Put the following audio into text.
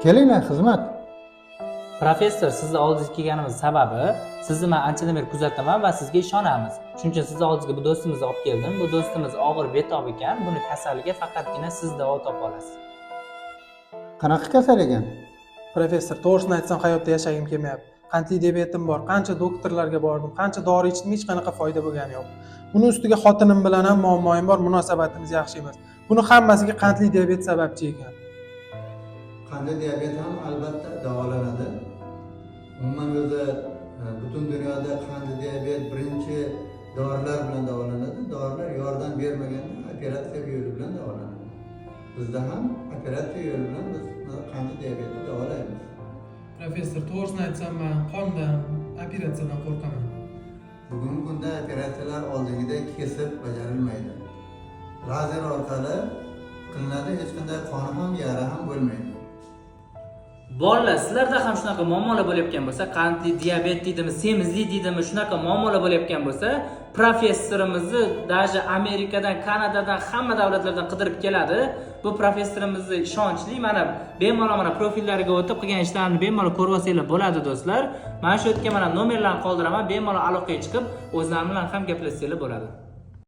Kelinglar, xizmat. Professor, sizni oldingizga kelganimiz sababi, sizni man anchadan beri kuzataman va sizga ishonamiz. Shuning uchun sizni oldingizga bu do'stimizni olib keldim. Bu do'stimiz og'ir betob ekan, buni kasaliga faqatgina siz davo topa olasiz. Qanaqa kasal ekan? Professor, to'g'risini aytsam, hayotda yashagim kelmayapti. Qandli diabetim bor, qancha doktorlarga bordim, qancha dori ichdim, hech qanaqa foyda bo'lgani yo'q. Buni ustiga xotinim bilan ham muammoim bor, munosabatimiz yaxshi emas. Buni hammasiga qandli diabet sababchi ekan. Qandli diabet ham albatta davolanadi. Umuman o'zi butun dunyoda qandli diabet birinchi dorilar bilan davolanadi. Dorilar yordam bermaganda operatsiya yo'li bilan davolanadi. Bizda ham operatsiya yo'li bilan biz qandli diabetni davolaymiz. Professor, to'g'risini aytsam, man qondan, operatsiyadan qo'rqaman. Bugungi kunda operatsiyalar oldingidek kesib bajarilmaydi. Lazer orqali qilinadi, hech qanday qon ham, yara ham bo'lmaydi. Bolalar, sizlarda ham shunaqa muammolar bo'layotgan bo'lsa, qandli diabet deydimi, semizlik deydimi, shunaqa muammolar bo'layotgan bo'lsa, professorimizni даже Amerikadan, Kanadadan, hamma davlatlardan qidirib keladi. Bu professorimizni ishonchli, mana bemalol mana profillariga o'tib, qilgan ishlarini bemalol ko'rib olsanglar bo'ladi, do'stlar. Mana shu yerga mana nomerlarni qoldiraman, bemalol aloqaga chiqib, o'zlari bilan ham gaplashsanglar bo'ladi.